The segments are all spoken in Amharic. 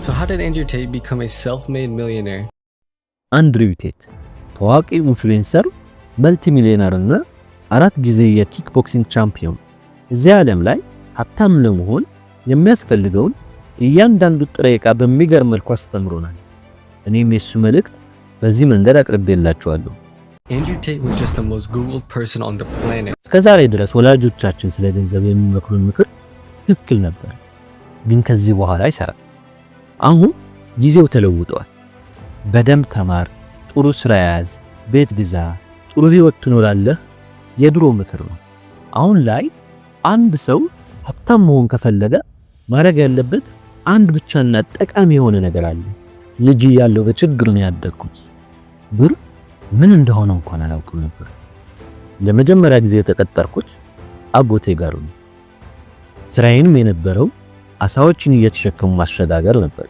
So how did Andrew Tate become a self-made millionaire? አንድሪው ቴት ታዋቂ influencer፣ multi-millionaire እና አራት ጊዜ የ kickboxing champion እዚህ ዓለም ላይ ሀብታም ለመሆን የሚያስፈልገውን እያንዳንዱ ጥሬ ዕቃ በሚገርም መልኩ አስተምሮናል። እኔም የሱ መልእክት በዚህ መንገድ አቅርቤላችኋለሁ። Andrew Tate was just the most Googled person on the planet. እስከ ዛሬ ድረስ ወላጆቻችን ስለ ገንዘብ የሚመክሩን ምክር ትክክል ነበር፣ ግን ከዚህ በኋላ አይሰራም። አሁን ጊዜው ተለውጧል። በደንብ ተማር፣ ጥሩ ስራ ያዝ፣ ቤት ግዛ፣ ጥሩ ህይወት ትኖራለህ የድሮ ምክር ነው። አሁን ላይ አንድ ሰው ሀብታም መሆን ከፈለገ ማድረግ ያለበት አንድ ብቻና ጠቃሚ የሆነ ነገር አለ። ልጅ እያለሁ በችግር ነው ያደግኩት። ብር ምን እንደሆነ እንኳን አላውቅም ነበር። ለመጀመሪያ ጊዜ የተቀጠርኩት አጎቴ ጋር ነው። ስራዬንም የነበረው አሳዎችን እየተሸከሙ ማሸጋገር ነበር።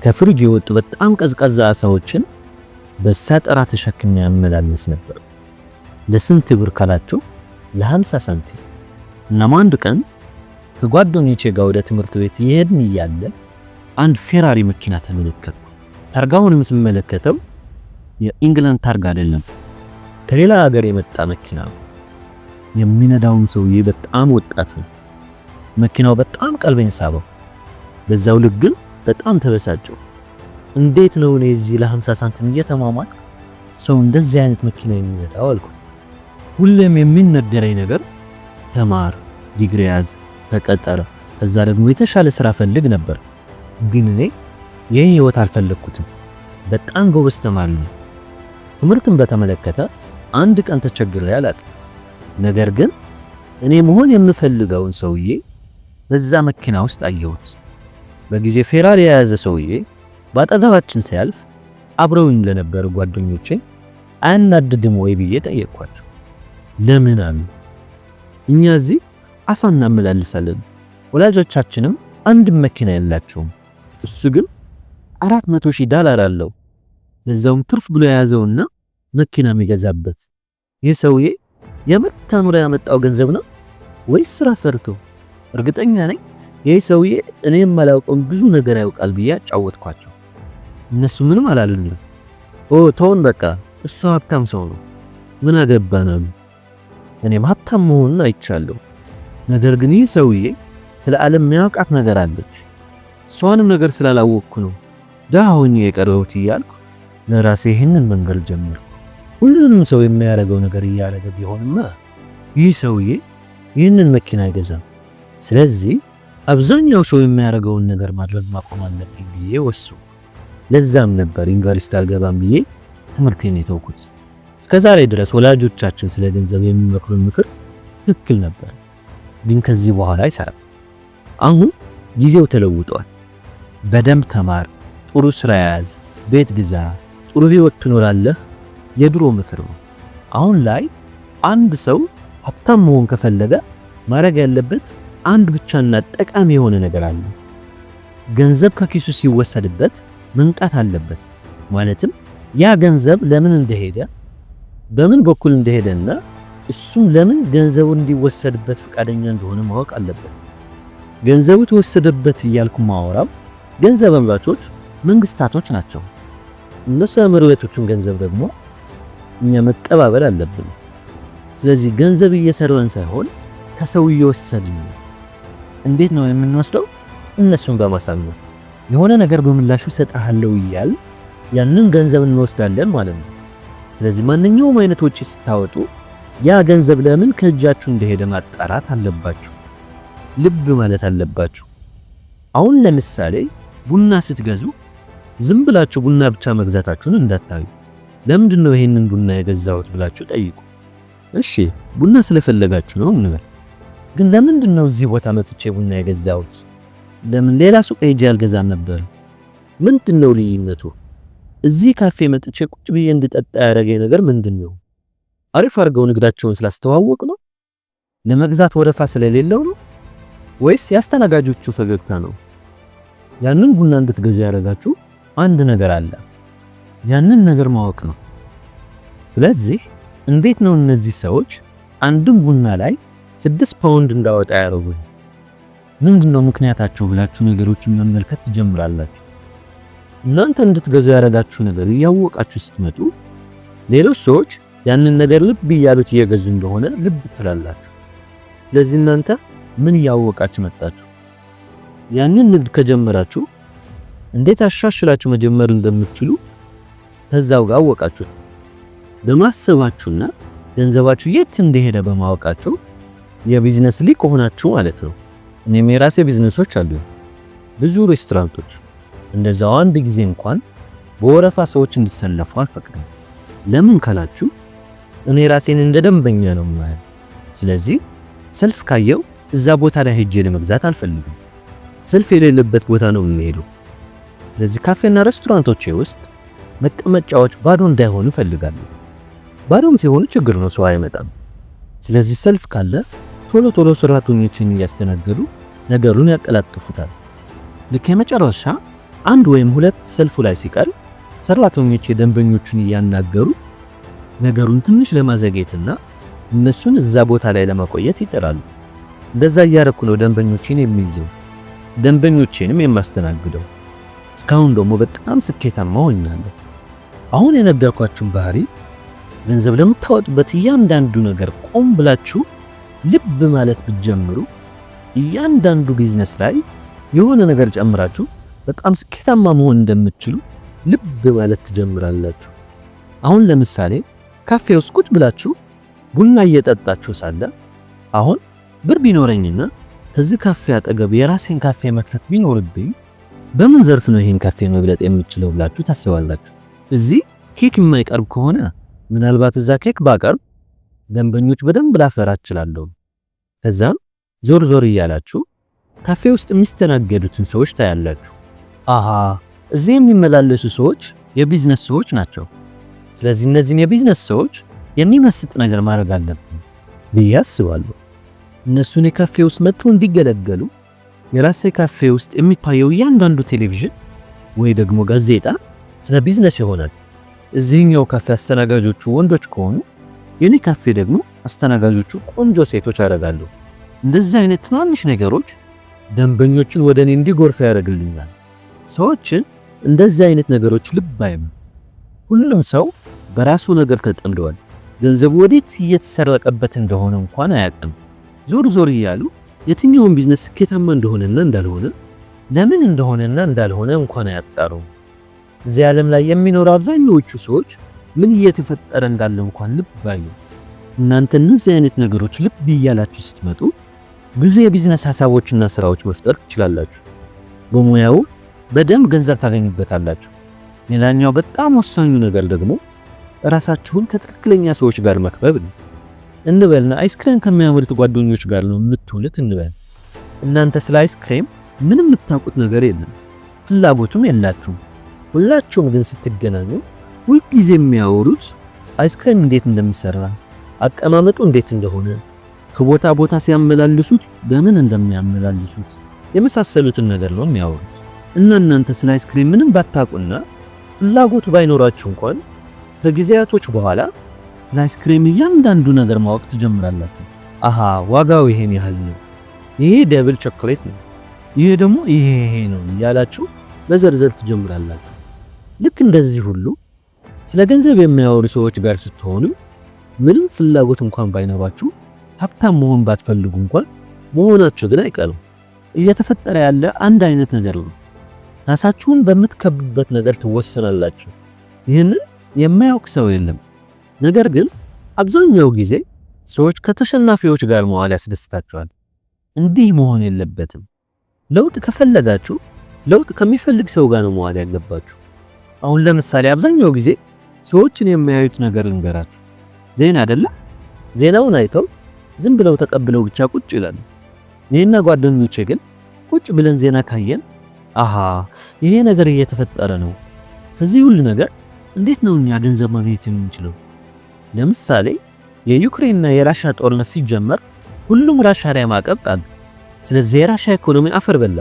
ከፍሪጅ የወጡ በጣም ቀዝቃዛ አሳዎችን በሳጠራ ተሸክሜ ያመላልስ ነበር። ለስንት ብር ካላችሁ ለ50 ሳንቲም። እናም አንድ ቀን ከጓደኞቼ ጋር ወደ ትምህርት ቤት እየሄድን እያለ አንድ ፌራሪ መኪና ተመለከትኩ። ታርጋውንም ስመለከተው የኢንግላንድ ታርጋ አይደለም፣ ከሌላ ሀገር የመጣ መኪና ነው። የሚነዳውም ሰውዬ በጣም ወጣት ነው። መኪናው በጣም ቀልቤን ሳበው። በዛው ልክ ግን በጣም ተበሳጨሁ። እንዴት ነው እኔ እዚህ ለ50 ሳንቲም እየተሟሟትኩ ሰው እንደዚህ አይነት መኪና የሚነዳው አልኩ። ሁሌም የሚነገረኝ ነገር ተማር፣ ዲግሪ ያዝ፣ ተቀጠር፣ ከዛ ደግሞ የተሻለ ስራ ፈልግ ነበር። ግን እኔ ይህ ህይወት አልፈለግኩትም። በጣም ጎበዝ ተማሪ ነኝ። ትምህርትን በተመለከተ አንድ ቀን ተቸግሬ አላውቅም። ነገር ግን እኔ መሆን የምፈልገውን ሰውዬ በዛ መኪና ውስጥ አየሁት። በጊዜ ፌራሪ የያዘ ሰውዬ በአጠገባችን ሲያልፍ አብረውኝ ለነበሩ ጓደኞቼ አያናድድም ወይ ብዬ ጠየቅኳቸው። ለምን አሉ። እኛ እዚህ አሳ እናመላልሳለን፣ ወላጆቻችንም አንድም መኪና የላቸውም። እሱ ግን 400,000 ዶላር አለው። ለዛውም ትርፍ ብሎ የያዘውና መኪና የሚገዛበት። ይህ ሰውዬ የምር ተምሮ ያመጣው ገንዘብ ነው ወይስ ስራ ሰርቶ? እርግጠኛ ነኝ ይህ ሰውዬ እኔ የማላውቀውን ብዙ ነገር ያውቃል ብዬ አጫወትኳቸው። እነሱ ምንም አላሉኝም። "ኦ ተውን በቃ፣ እሱ ሀብታም ሰው ነው፣ ምን አገባን" አሉ። እኔም ሀብታም መሆኑን አይቻለሁ። ነገር ግን ይህ ሰውዬ ስለ ዓለም የሚያውቃት ነገር አለች። እሷንም ነገር ስላላወቅኩ ነው ድሃ ሆኜ የቀረሁት እያልኩ ለራሴ ይህንን መንገር ጀመርኩ። ሁሉንም ሰው የሚያደርገው ነገር እያደረገ ቢሆንማ ይህ ሰውዬ ይህንን መኪና አይገዛም። ስለዚህ አብዛኛው ሰው የሚያደርገውን ነገር ማድረግ ማቆም አለብኝ ብዬ ወሰንኩ። ለዛም ነበር ዩኒቨርሲቲ አልገባም ብዬ ትምህርቴን የተውኩት። እስከ ዛሬ ድረስ ወላጆቻችን ስለ ገንዘብ የሚመክሩን ምክር ትክክል ነበር፣ ግን ከዚህ በኋላ አይሰራም። አሁን ጊዜው ተለውጧል። በደንብ ተማር፣ ጥሩ ስራ ያዝ፣ ቤት ግዛ፣ ጥሩ ህይወት ትኖራለህ የድሮ ምክር ነው። አሁን ላይ አንድ ሰው ሀብታም መሆን ከፈለገ ማድረግ ያለበት አንድ ብቻና ጠቃሚ የሆነ ነገር አለ። ገንዘብ ከኪሱ ሲወሰድበት መንቃት አለበት። ማለትም ያ ገንዘብ ለምን እንደሄደ፣ በምን በኩል እንደሄደና እሱም ለምን ገንዘቡ እንዲወሰድበት ፈቃደኛ እንደሆነ ማወቅ አለበት። ገንዘቡ ተወሰደበት እያልኩ ማወራው ገንዘብ አምራቾች መንግስታቶች ናቸው። እነሱ ያመረቱትን ገንዘብ ደግሞ እኛ መቀባበል አለብን። ስለዚህ ገንዘብ እየሰራን ሳይሆን ከሰው እየወሰድን ነው። እንዴት ነው የምንወስደው? እነሱን በማሳመን የሆነ ነገር በምላሹ እሰጥሃለሁ እያልን ያንን ገንዘብ እንወስዳለን ማለት ነው። ስለዚህ ማንኛውም አይነት ወጪ ስታወጡ ያ ገንዘብ ለምን ከእጃችሁ እንደሄደ ማጣራት አለባችሁ። ልብ ማለት አለባችሁ። አሁን ለምሳሌ ቡና ስትገዙ ዝም ብላችሁ ቡና ብቻ መግዛታችሁን እንዳታዩ። ለምንድን ነው ይሄንን ቡና የገዛሁት ብላችሁ ጠይቁ። እሺ ቡና ስለፈለጋችሁ ነው እንበል። ግን ለምንድን ነው እዚህ ቦታ መጥቼ ቡና የገዛሁት? ለምን ሌላ ሱቅ ሄጄ አልገዛም ነበር? ምንድን ነው ልዩነቱ? እዚህ ካፌ መጥቼ ቁጭ ብዬ እንድጠጣ ያደረገኝ ነገር ምንድን ነው? አሪፍ አድርገው ንግዳቸውን ስላስተዋወቁ ነው? ለመግዛት ወረፋ ስለሌለው ነው? ወይስ የአስተናጋጆቹ ፈገግታ ነው? ያንን ቡና እንድትገዛ ያደረጋችሁ አንድ ነገር አለ። ያንን ነገር ማወቅ ነው። ስለዚህ እንዴት ነው እነዚህ ሰዎች አንድም ቡና ላይ 6 ፓውንድ እንዳወጣ ያደረጉኝ? ምንድነው ምክንያታቸው ብላችሁ ነገሮችን መመልከት ትጀምራላችሁ። እናንተ እንድትገዙ ያደረጋችሁ ነገር እያወቃችሁ ስትመጡ ሌሎች ሰዎች ያንን ነገር ልብ እያሉት እየገዙ እንደሆነ ልብ ትላላችሁ። ስለዚህ እናንተ ምን እያወቃችሁ መጣችሁ? ያንን ንግድ ከጀመራችሁ እንዴት አሻሽላችሁ መጀመር እንደምትችሉ ከዛው ጋር አወቃችሁት። በማሰባችሁና ገንዘባችሁ የት እንደሄደ በማወቃችሁ የቢዝነስ ሊቅ ሆናችሁ ማለት ነው። እኔም የራሴ ቢዝነሶች አሉ፣ ብዙ ሬስቶራንቶች። እንደዛው አንድ ጊዜ እንኳን በወረፋ ሰዎች እንዲሰለፉ አልፈቅድም። ለምን ካላችሁ እኔ ራሴን እንደ ደንበኛ ነው የማየው። ስለዚህ ሰልፍ ካየው እዛ ቦታ ላይ ሄጄ ለመግዛት አልፈልግም። ሰልፍ የሌለበት ቦታ ነው የምሄደው። ስለዚህ ካፌና ሬስቶራንቶቼ ውስጥ መቀመጫዎች ባዶ እንዳይሆኑ እፈልጋለሁ። ባዶም ሲሆኑ ችግር ነው፣ ሰው አይመጣም። ስለዚህ ሰልፍ ካለ ቶሎ ቶሎ ሰራተኞችን እያስተናገዱ ነገሩን ያቀላጥፉታል። ልክ የመጨረሻ አንድ ወይም ሁለት ሰልፉ ላይ ሲቀር ሰራተኞች የደንበኞቹን እያናገሩ ነገሩን ትንሽ ለማዘግየትና እነሱን እዛ ቦታ ላይ ለማቆየት ይጥራሉ። እንደዛ እያረኩ ነው ደንበኞቼን የሚይዘው፣ ደንበኞቼንም የማስተናግደው። እስካሁን ደግሞ በጣም ስኬታማ ሆኛለሁ። አሁን የነገርኳችሁን ባህሪ ገንዘብ ለምታወጡበት እያንዳንዱ ነገር ቆም ብላችሁ ልብ ማለት ብትጀምሩ እያንዳንዱ ቢዝነስ ላይ የሆነ ነገር ጨምራችሁ በጣም ስኬታማ መሆን እንደምትችሉ ልብ ማለት ትጀምራላችሁ። አሁን ለምሳሌ ካፌ ውስጥ ቁጭ ብላችሁ ቡና እየጠጣችሁ ሳለ አሁን ብር ቢኖረኝና ከዚህ ካፌ አጠገብ የራሴን ካፌ መክፈት ቢኖርብኝ በምን ዘርፍ ነው ይሄን ካፌ መብለጥ የምችለው ብላችሁ ታስባላችሁ? እዚህ ኬክ የማይቀርብ ከሆነ ምናልባት እዛ ኬክ ባቀርብ ደንበኞች በደንብ ላፈራ እችላለሁ። ከዛም ዞር ዞር እያላችሁ ካፌ ውስጥ የሚስተናገዱትን ሰዎች ታያላችሁ። አሃ፣ እዚህ የሚመላለሱ ሰዎች የቢዝነስ ሰዎች ናቸው። ስለዚህ እነዚህን የቢዝነስ ሰዎች የሚመስጥ ነገር ማድረግ አለብን ብዬ አስባለሁ። እነሱን የካፌ ውስጥ መጥተው እንዲገለገሉ የራሴ ካፌ ውስጥ የሚታየው እያንዳንዱ ቴሌቪዥን ወይ ደግሞ ጋዜጣ ስለ ቢዝነስ ይሆናል። እዚህኛው ካፌ አስተናጋጆቹ ወንዶች ከሆኑ የኔ ካፌ ደግሞ አስተናጋጆቹ ቆንጆ ሴቶች ያደርጋሉ። እንደዚህ አይነት ትናንሽ ነገሮች ደንበኞችን ወደ እኔ እንዲጎርፍ ያደርግልኛል። ሰዎችን እንደዚህ አይነት ነገሮች ልብ አይሉም። ሁሉም ሰው በራሱ ነገር ተጠምደዋል። ገንዘቡ ወዴት እየተሰረቀበት እንደሆነ እንኳን አያውቅም። ዞር ዞር እያሉ የትኛውን ቢዝነስ ስኬታማ እንደሆነና እንዳልሆነ፣ ለምን እንደሆነና እንዳልሆነ እንኳን አያጣሩም። እዚህ ዓለም ላይ የሚኖሩ አብዛኛዎቹ ሰዎች ምን እየተፈጠረ እንዳለ እንኳን ልብ አይሉ። እናንተ እነዚህ አይነት ነገሮች ልብ እያላችሁ ስትመጡ ብዙ የቢዝነስ ሐሳቦችና ስራዎች መፍጠር ትችላላችሁ። በሙያው በደንብ ገንዘብ ታገኙበታላችሁ። ሌላኛው በጣም ወሳኙ ነገር ደግሞ ራሳችሁን ከትክክለኛ ሰዎች ጋር መክበብ ነው። እንበልና አይስክሬም ከሚያመርቱ ጓደኞች ጋር ነው የምትውሉት እንበል። እናንተ ስለ አይስክሬም ምንም የምታውቁት ነገር የለም፣ ፍላጎቱም የላችሁም። ሁላችሁም ግን ስትገናኙ ሁልጊዜ የሚያወሩት አይስክሬም እንዴት እንደሚሰራ፣ አቀማመጡ እንዴት እንደሆነ፣ ከቦታ ቦታ ሲያመላልሱት በምን እንደሚያመላልሱት የመሳሰሉትን ነገር ነው የሚያወሩት። እና እናንተ ስለ አይስክሬም ምንም ባታውቁና ፍላጎቱ ባይኖራችሁ እንኳን ከጊዜያቶች በኋላ ስለ አይስክሬም እያንዳንዱ ነገር ማወቅ ትጀምራላችሁ። አሃ፣ ዋጋው ይሄን ያህል ነው፣ ይሄ double chocolate ነው፣ ይሄ ደግሞ ይሄ ይሄ ነው እያላችሁ መዘርዘር ትጀምራላችሁ። ልክ እንደዚህ ሁሉ ስለ ገንዘብ የሚያወሩ ሰዎች ጋር ስትሆኑ ምንም ፍላጎት እንኳን ባይኖራችሁ፣ ሀብታም መሆን ባትፈልጉ እንኳን መሆናችሁ ግን አይቀርም። እየተፈጠረ ያለ አንድ አይነት ነገር ነው። ራሳችሁን በምትከብቡበት ነገር ትወሰናላችሁ። ይህንን የማያውቅ ሰው የለም። ነገር ግን አብዛኛው ጊዜ ሰዎች ከተሸናፊዎች ጋር መዋል ያስደስታቸዋል። እንዲህ መሆን የለበትም። ለውጥ ከፈለጋችሁ ለውጥ ከሚፈልግ ሰው ጋር ነው መዋል ያለባችሁ። አሁን ለምሳሌ አብዛኛው ጊዜ ሰዎችን የሚያዩት ነገር ልንገራችሁ። ዜና አይደለ? ዜናውን አይተው ዝም ብለው ተቀብለው ብቻ ቁጭ ይላሉ። እኔና ጓደኞቼ ግን ቁጭ ብለን ዜና ካየን አሃ፣ ይሄ ነገር እየተፈጠረ ነው፣ ከዚህ ሁሉ ነገር እንዴት ነው እኛ ገንዘብ ማግኘት የምንችለው? ለምሳሌ የዩክሬንና የራሻ ጦርነት ሲጀመር ሁሉም ራሻ ላይ ማዕቀብ ጣሉ። ስለዚህ የራሻ ኢኮኖሚ አፈር በላ።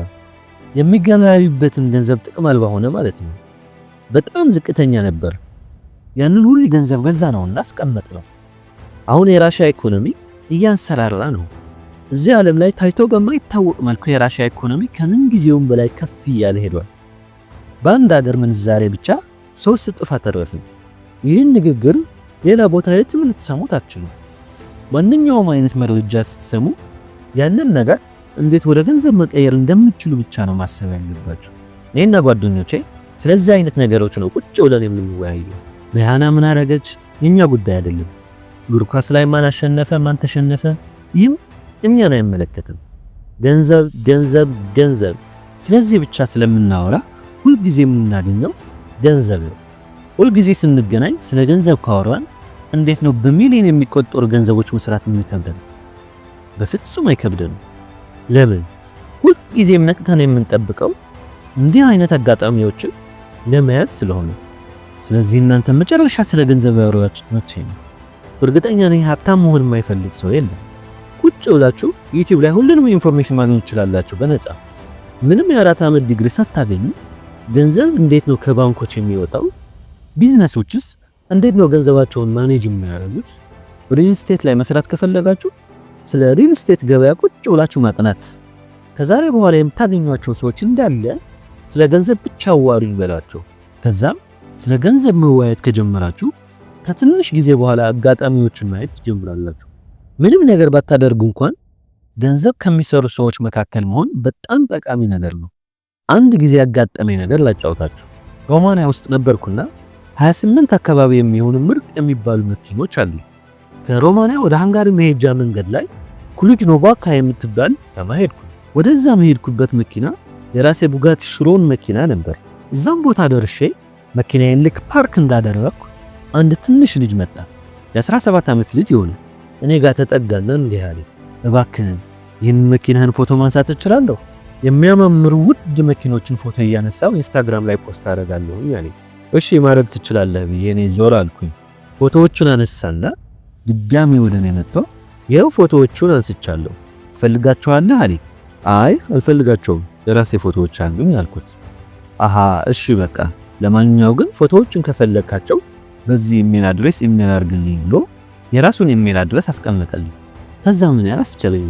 የሚገበያዩበትም ገንዘብ ጥቅም አልባ ሆነ ማለት ነው። በጣም ዝቅተኛ ነበር። ያንን ሁሉ ገንዘብ ገዛ ነውና አስቀመጥ ነው። አሁን የራሻ ኢኮኖሚ እያንሰራራ ነው። እዚህ ዓለም ላይ ታይቶ በማይታወቅ መልኩ የራሻ ኢኮኖሚ ከምን ጊዜውም በላይ ከፍ እያለ ሄዷል። በአንድ ሀገር ምንዛሬ ብቻ 3 እጥፍ አተረፍን። ይህን ንግግር ሌላ ቦታ የትም ልትሰሙት አትችሉም። ማንኛውም አይነት መረጃ ስትሰሙ ያንን ነገር እንዴት ወደ ገንዘብ መቀየር እንደምትችሉ ብቻ ነው ማሰብ ያለባችሁ። እኔና ጓደኞቼ ስለዚህ አይነት ነገሮች ነው ቁጭ ብለን የምንወያየው። ሪሃና ምን አረገች የኛ ጉዳይ አይደለም። እግር ኳስ ላይ ማን አሸነፈ፣ ማን ተሸነፈ፣ ይህም እኛን አይመለከትም። ገንዘብ፣ ገንዘብ፣ ገንዘብ። ስለዚህ ብቻ ስለምናወራ ሁልጊዜ የምናገኘው ገንዘብ ነው። ሁልጊዜ ስንገናኝ ስለ ገንዘብ ካወራን እንዴት ነው በሚሊዮን የሚቆጠሩ ገንዘቦች መስራት የሚከብደን? በፍጹም አይከብደንም። ለምን? ሁልጊዜም ነቅተን የምንጠብቀው እንዲህ አይነት አጋጣሚዎችን ለመያዝ ስለሆነ። ስለዚህ እናንተ መጨረሻ ስለ ገንዘብ ያወራችሁት መቼ ነው? እርግጠኛ ነኝ ሀብታም መሆን የማይፈልግ ሰው የለም። ቁጭ ብላችሁ YouTube ላይ ሁሉንም information ማግኘት ትችላላችሁ በነፃ። ምንም የ4 ዓመት ዲግሪ ሳታገኙ ገንዘብ እንዴት ነው ከባንኮች የሚወጣው? ቢዝነሶችስ እንዴት ነው ገንዘባቸውን manage የሚያደርጉት? Real estate ላይ መስራት ከፈለጋችሁ ስለ real estate ገበያ ቁጭ ብላችሁ ማጥናት። ከዛሬ በኋላ የምታገኟቸው ሰዎች እንዳለ ስለ ገንዘብ ብቻ አዋሩኝ በሏቸው። ከዛም ስለ ገንዘብ መወያየት ከጀመራችሁ ከትንሽ ጊዜ በኋላ አጋጣሚዎችን ማየት ትጀምራላችሁ። ምንም ነገር ባታደርጉ እንኳን ገንዘብ ከሚሰሩ ሰዎች መካከል መሆን በጣም ጠቃሚ ነገር ነው። አንድ ጊዜ ያጋጠመኝ ነገር ላጫውታችሁ። ሮማንያ ውስጥ ነበርኩና 28 አካባቢ የሚሆኑ ምርጥ የሚባሉ መኪኖች አሉ። ከሮማንያ ወደ ሃንጋሪ መሄጃ መንገድ ላይ ክሉጅ ናፖካ የምትባል ከተማ ሄድኩ። ወደዛ የሄድኩበት መኪና የራሴ Bugatti Chiron መኪና ነበር። እዛም ቦታ ደርሼ መኪናዬን ልክ ፓርክ እንዳደረግኩ አንድ ትንሽ ልጅ መጣ። የ17 ዓመት ልጅ የሆነ እኔ ጋር ተጠጋና እንዲህ አለ፣ "እባክህን ይህን መኪናህን ፎቶ ማንሳት እችላለሁ? የሚያማምሩ ውድ መኪኖችን ፎቶ እያነሳው Instagram ላይ post አደርጋለሁ" አለኝ። "እሺ፣ ማድረግ ትችላለህ" ብዬ እኔ ዞር አልኩኝ። ፎቶዎቹን አነሳና ድጋሚ ወደ እኔ መጥቶ "ይኸው ፎቶዎቹን አንስቻለሁ፣ ትፈልጋቸዋለህ?" አለኝ። "አይ፣ አልፈልጋቸውም፣ የራሴ ፎቶዎች አሉኝ" አልኩት። "አሃ፣ እሺ በቃ፣ ለማንኛው ግን ፎቶዎቹን ከፈለግካቸው በዚህ email address email አድርግልኝ" ብሎ የራሱን email address አስቀመጠልኝ። ከዛ ምን ያላስቸለኝ፣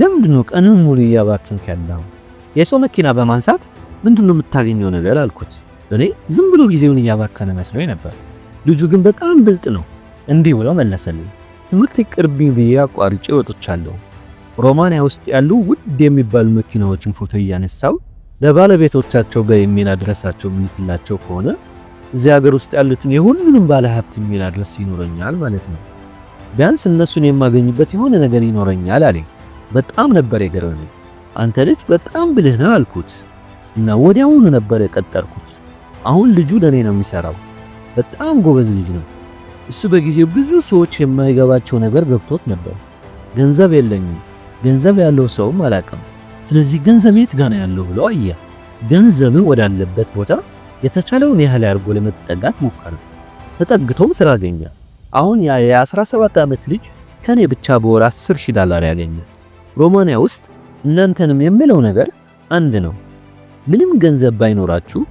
"ለምንድን ነው ቀኑን ሙሉ እያባከንክ ያለው? የሰው መኪና በማንሳት ምንድን ነው የምታገኘው ነገር?" አልኩት። እኔ ዝም ብሎ ጊዜውን እያባከነ መስሎኝ ነበር። ልጁ ግን በጣም ብልጥ ነው። እንዲህ ብሎ መለሰልኝ። "ትምህርት ይቅርብኝ ብዬ አቋርጬ ወጥቻለሁ። ሮማንያ ውስጥ ያሉ ውድ የሚባሉ መኪናዎችን ፎቶ እያነሳው ለባለቤቶቻቸው በ email address ኣቸው የምልክላቸው ከሆነ እዚህ ሀገር ውስጥ ያሉትን የሁሉንም ባለሀብት email address ይኖረኛል ማለት ነው። ቢያንስ እነሱን የማገኝበት የሆነ ነገር ይኖረኛል" አለኝ። በጣም ነበር የገረመኝ። "አንተ ልጅ በጣም ብልህ ነህ" አልኩት እና ወዲያውኑ ነበር የቀጠርኩት። አሁን ልጁ ለኔ ነው የሚሰራው። በጣም ጎበዝ ልጅ ነው። እሱ በጊዜው ብዙ ሰዎች የማይገባቸው ነገር ገብቶት ነበር። ገንዘብ የለኝም፣ ገንዘብ ያለው ሰውም አላውቅም። ስለዚህ ገንዘብ የት ጋር ነው ያለው ብሎ አየ። ገንዘብ ወዳለበት ቦታ የተቻለውን ያህል አድርጎ ለመጠጋት ሞከረ። ተጠግቶም ስራ አገኘ። አሁን ያ የ17 ዓመት ልጅ ከኔ ብቻ በወር 10 ሺህ ዶላር ያገኛል። ሮማንያ ውስጥ እናንተንም የምለው ነገር አንድ ነው። ምንም ገንዘብ ባይኖራችሁ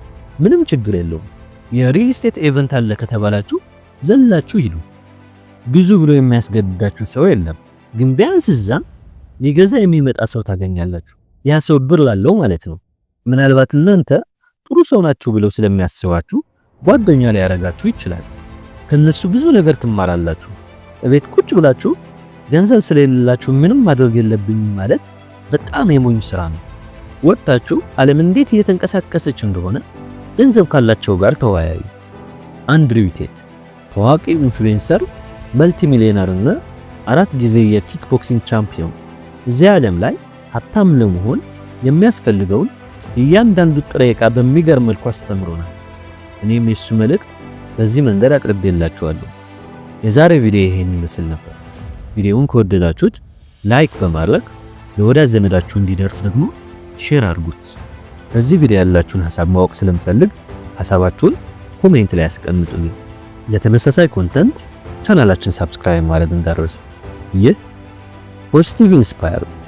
ምንም ችግር የለውም። የ real estate event አለ ከተባላችሁ ዘላችሁ ሂዱ። ግዙ ብሎ የሚያስገድዳችሁ ሰው የለም። ግን ቢያንስ እዛም ሊገዛ የሚመጣ ሰው ታገኛላችሁ። ያ ሰው ብር አለው ማለት ነው። ምናልባት እናንተ ጥሩ ሰው ናችሁ ብለው ስለሚያስባችሁ ጓደኛ ሊያረጋችሁ ይችላል። ከነሱ ብዙ ነገር ትማራላችሁ። እቤት ቁጭ ብላችሁ ገንዘብ ስለሌላችሁ ምንም ማድረግ የለብኝም ማለት በጣም የሞኝ ስራ ነው። ወጥታችሁ ዓለም እንዴት እየተንቀሳቀሰች እንደሆነ ገንዘብ ካላቸው ጋር ተወያዩ። አንድሪው ቴት፣ ታዋቂ influencer፣ multimillionaire እና አራት ጊዜ የ kickboxing champion፣ እዚህ ዓለም ላይ ሀብታም ለመሆን የሚያስፈልገውን እያንዳንዱ ጥሬ ዕቃ በሚገርም መልኩ አስተምሮናል። እኔም የሱ መልእክት በዚህ መንገድ አቅርቤላችኋለሁ። የዛሬ ቪዲዮ ይሄን ይመስል ነበር። ቪዲዮውን ከወደዳችሁት like በማድረግ ለወዳጅ ዘመዳችሁ እንዲደርስ ደግሞ share አድርጉት። በዚህ ቪዲዮ ያላችሁን ሐሳብ ማወቅ ስለምፈልግ ሐሳባችሁን comment ላይ አስቀምጡልኝ። ለተመሳሳይ content ቻናላችን subscribe ማድረግ እንዳትረሱ። ይህ Positive Inspire።